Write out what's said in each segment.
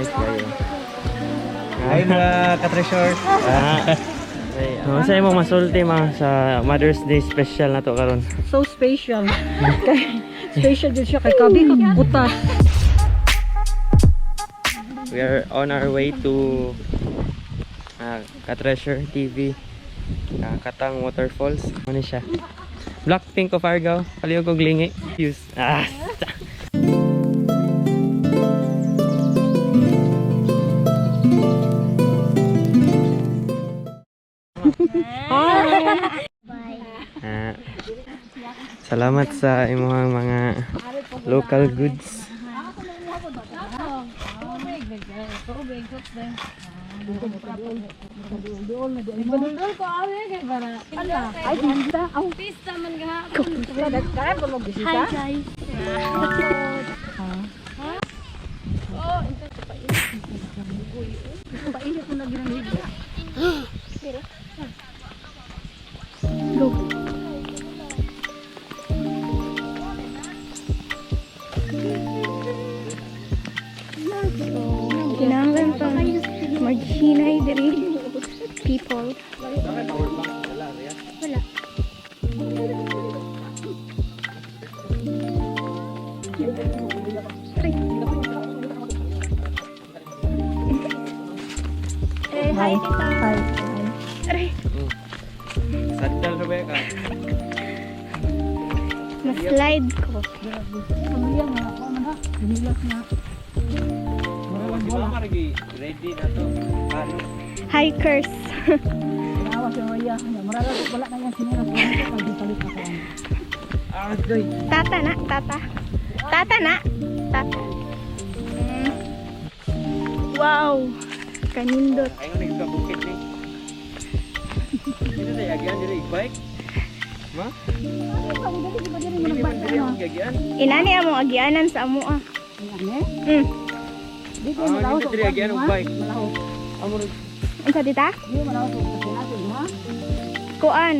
Nice kayo. Hi, mga ka-treasure. Ah. Oh, sa imong masulti, ma, sa Mother's Day special na to karon? So special. Kay special jud siya kay kabi ko butas. We are on our way to Ka-Treasure TV, Katang Waterfalls. Ano siya? Blackpink of Argao. Kaliw kog lingi. Use. Ah. Ah, salamat sa imong mga local goods. Ay, ganda. Aw. Pista man nga. Kaya ba magbisita? Hi, guys. Painit mo na ginamit. Go. Kinahanglan pa maghinay diri, people. Wala. Eh, hi, Tita. Hi. Aray, Sandal na ba ka? na-slide ko. Pamilya nga ako man ha. Binilas na. Si Mama lagi ready na to. Ano? Hikers. Awa si Rhea. Marala ko wala na yan sinira ko. Ay, palit ako. Ah, doy. Tata na, tata. Tata na. Tata. Wow. Kanindot. Ay, nga nagkabukit ni. Dito tayo agian diri bike. Ma? Hindi man diri ang gagian. Inani among agianan sa amo ah. Ano? Dito Ah, malahos dito diri agian og bike. Malahos. Amo Unsa, Tita? Di malahos og kasi ha. Kuan.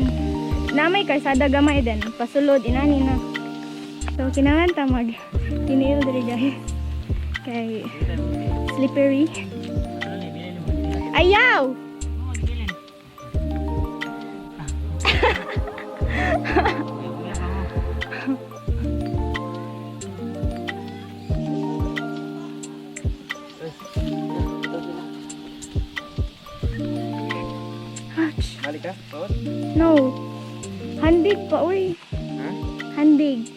Na may kalsada gamay din. Pasulod inani na. So kinahanglan ta mag tiniil diri, guys. Kay slippery. Ayaw! Ouch. Balik ka? Bawat? No. Handig pa, uy. Ha? Handig.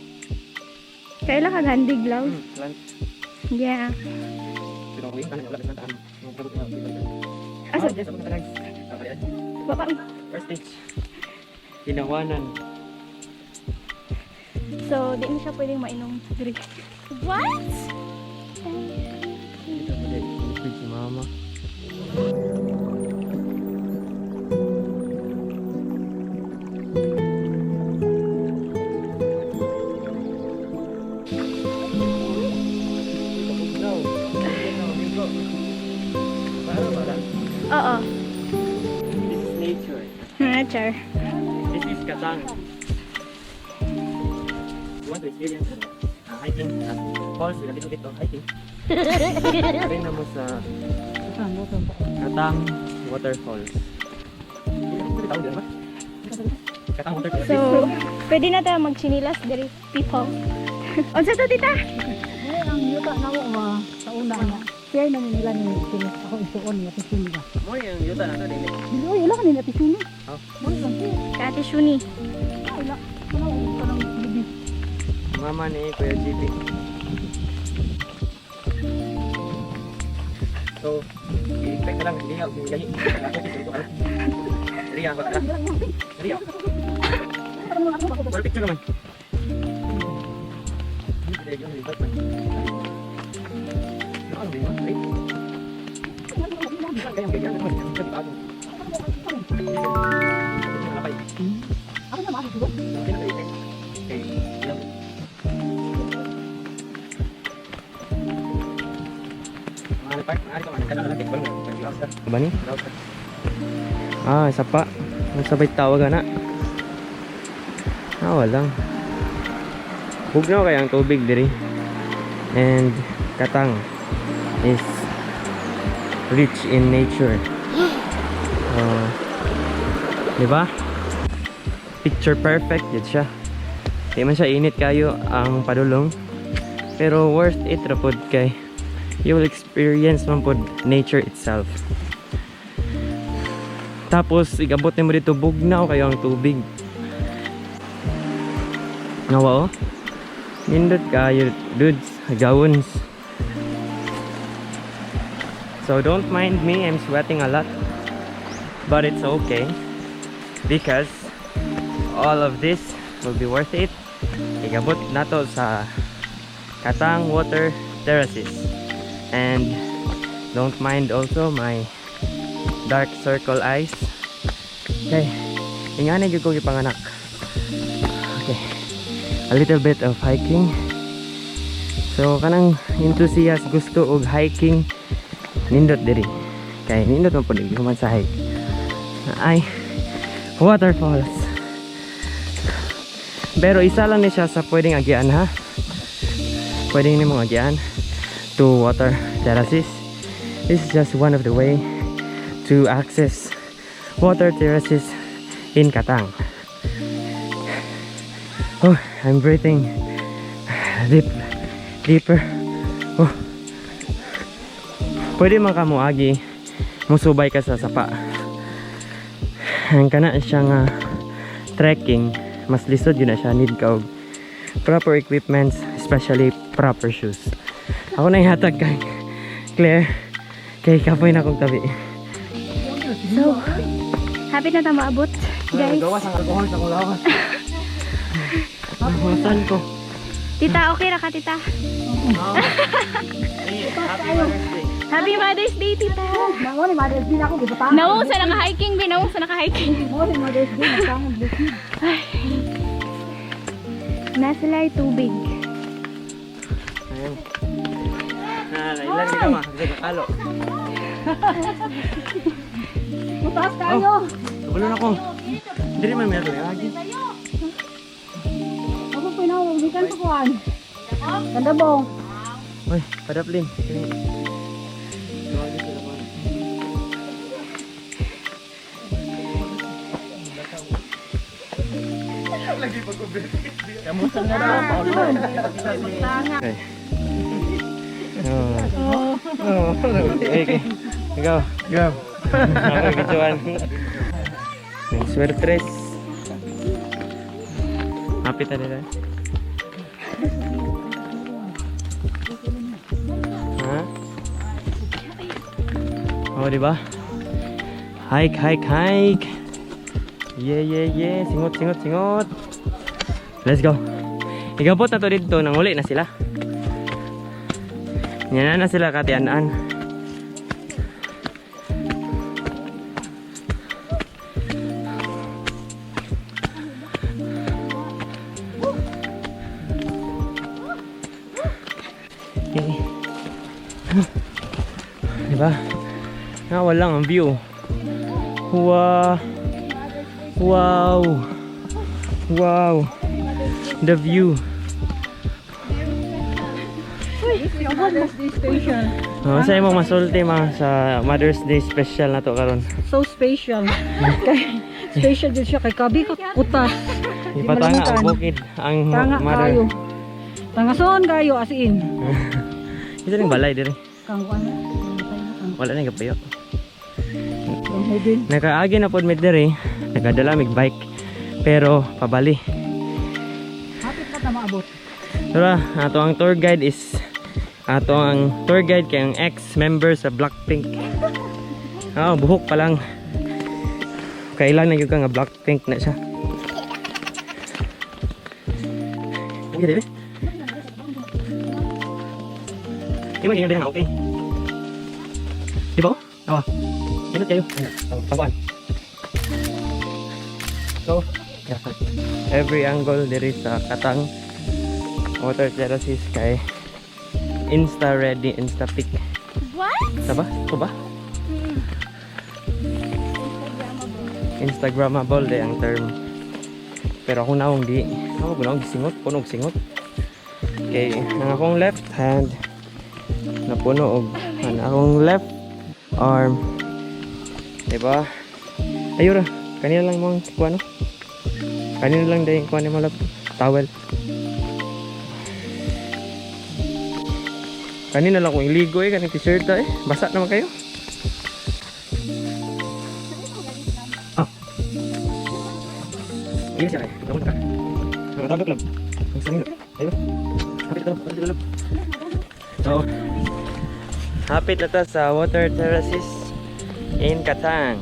Kaila kag handig, love? Lan. Yeah. Pero wait, ano wala sa taan. Asa? Yes, ako na, guys. Baba. First stage. Ginawanan. So, di na siya pwedeng mainom diri. What? Dito pa din. Si Mama. Oo. This is nature. Nature. This is Katang. You want to experience hiking? Falls with a little bit of hiking. Rin na mo sa Katang Waterfalls. Katang Waterfalls. So, pwede na tayo magchinilas diri, people. Unsa to, Tita? Eh, ang yuta na mo ma sa una na. Share na nila ni kini ako isuon ni Ate Suni ba. Mo yung yuta na to, dili. Dili oy, ila kanina Ate Suni. Oh. Mo lang siya. Kate Shuni. Ila. Wala ko nang bibi. Mama ni Kuya GB. So, i-expect na lang, hindi nga, hindi gahi. Riya, Riya. Wala picture naman. Ako na maano. Ba ni? Ah, isa pa. Ang sabay tawag na. Ah, walang. Bugnaw kaya ang tubig diri. And Katang is Rich in nature. Di ba? Picture perfect jud siya. Di man siya init kayo ang padulong. Pero worth it ra pod kay you will experience man pod nature itself. Tapos igabot nimo dito, bugnaw kayo ang tubig. Ngawa oh. Nindot kayo, dudes, gawons. So don't mind me, I'm sweating a lot. But it's okay because all of this will be worth it. Igabot nato sa Katang Water Terraces. And don't mind also my dark circle eyes. Okay, ingani gyud ko gipanganak. Okay. A little bit of hiking. So kanang enthusiast, gusto og hiking, nindot diri. Kay nindot man pud human sa hike. Ay, waterfalls. Pero isa lang ni siya sa pwedeng agian ha. Pwedeng nimong agian to water terraces. This is just one of the way to access water terraces in Katang. Oh, I'm breathing deep, deeper. Oh. Pwede man ka moagi, musubay ka sa sapa. Ang kana siya nga trekking, mas lisod yun na siya, need ka og proper equipments, especially proper shoes. Ako na ihatag kay Claire kay kapoy na kong tabi. So, happy na ta maabot, guys. Gawas ang alcohol sa akong lawas. Nahusan ko. Tita, okay ra ka, Tita? Happy Mother's Day. Happy Mother's Day, Tita. Mao ni Mother's Day ako gibutang. Nawong sa naka-hiking, bi. Nawong sa naka-hiking. Mao ni Mother's Day butang bukid. Nasa lay tubig. Ayun. Ah, ilan ka ma? Kasi kakalo. Mutaas kayo. Kabalo na ko. Diri man meron lagi. Ako pinaw gikan sa kuan. Kandabong. Uy, padaplin. Okay. Oh. Oh. Okay. Go. Go. Ako gituan. Swertres. Hapit na nila. Ha? Oh, di ba? Hike, hike, hike. Yeah. Singot, singot, singot. Let's go. Igabot na to dito, nanguli na sila. Yan na sila katianan. Okay. Diba? Ah, walang ang view. Wow. Wow. Wow. The view. Mother's Day special. Oh, sa imong masulti ma sa Mother's Day special na to karon. So special. Kay special din siya kay kabi ka kutas. Ipatanga ang bukid ang Tanga mother. kayo. Tangason kayo as in. Isa ning balay diri. Kang kuan. Wala na gapayo. Kang hubin. Nakaagi na pod mi diri, nagadala mig bike. Pero pabali. Hapit pa ta maabot. Tara, ato ang tour guide is ato ang tour guide kay ang ex-member sa Blackpink. Ah, buhok pa lang. Kailan na gyud ka nga Blackpink na siya. Okay, dili. Di mo ganyan okay. Di ba? Awa. Ingat kayo. Pangkuan. So, yeah. Every angle diri sa Katang Water Terraces kay Insta ready, Insta pic. What? Sa ba? Ito ba? Instagrammable de ang term. Pero ako naong di. Ako naong singot, puno og singot. Okay, ang akong left hand napuno og ang akong left Arm. Diba? Ayura, kanina lang mong kuha no? Kanina lang din kuha ni mo lab. Towel. Kanina lang kong iligo eh, kaning t-shirt eh. Basa naman kayo. Ah. Iya siya eh. Tawag ka. Nakatagak lang. Ang sangin. Ayun. Hapit na, hapit na. So, hapit na ta sa water terraces in Katang.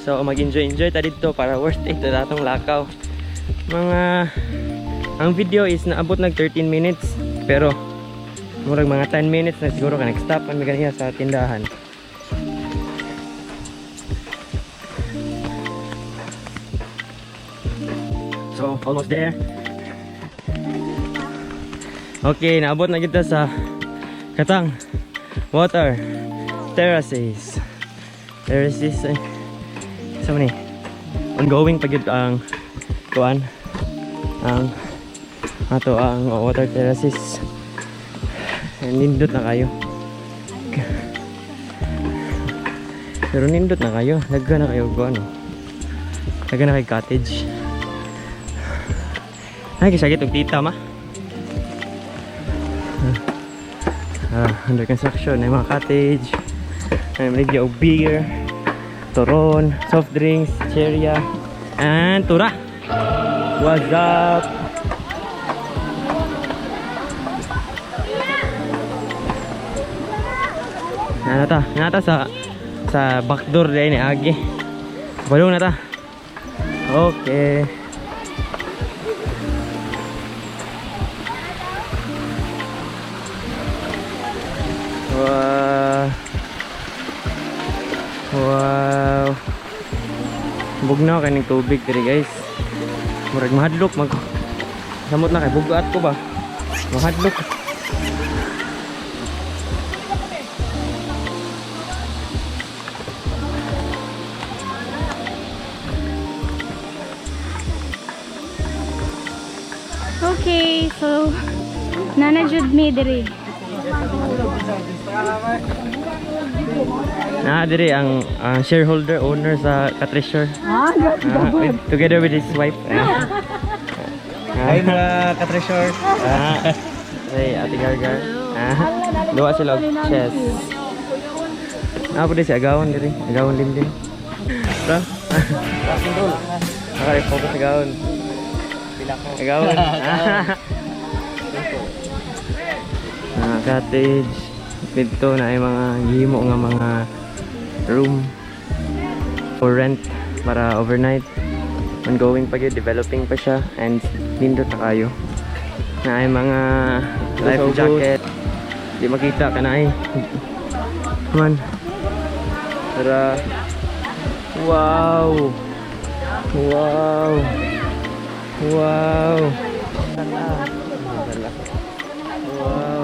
So, mag-enjoy-enjoy ta dito para worth it na atong lakaw. Mga ang video is naabot nag 13 minutes pero murag mga 10 minutes na siguro ka nag-stop kami ganiya sa tindahan. So, almost there. Okay, naabot na kita sa Katang Water Terraces. Terraces eh. Sa man ni? Ongoing pa gyud ang kuan ang ato ang water terraces. Nindot na kayo. Pero nindot na kayo. Nagka na kayo og ano. Nagka na kayo cottage. Ay, kisagit og tita ma. Ah, under construction ay mga cottage. Ay, maligya og beer, turon, soft drinks, cherya, and tura. What's up? Nata, nata sa backdoor din ni Agi. Balong na ta. Okay. Wow. Wow. Bugnaw kaning tubig diri guys. Murag mahadlok mag. Samot na kay bugat ko ba. Mahadlok. Okay, so nana jud mi diri. Na diri ang shareholder owner sa Katreasure. Ah, grabe. Ah, together with his wife. Ah. Hi mga ka-treasure. Ah. Ay, Ate Gargar. Ah. Duwa sila og chess. Ah, pwede si Agawan diri. Agawan din din. Bro. Okay, focus Agawan. Agawan. Ah, cottage. Dito na ay mga gihimo nga mga room for rent para overnight. Ongoing pa gyud, developing pa siya and nindot na kayo. Na ay mga life jacket. Di makita ka na ay. Man. Tara. Wow. Wow. Wow. Wow.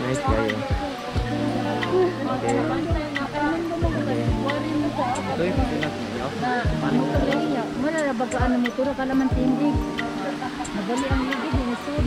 Nice kayo. Okay. Okay. Wala na baga ano mo turo ka naman tindig. Madali ang ligid, inusod.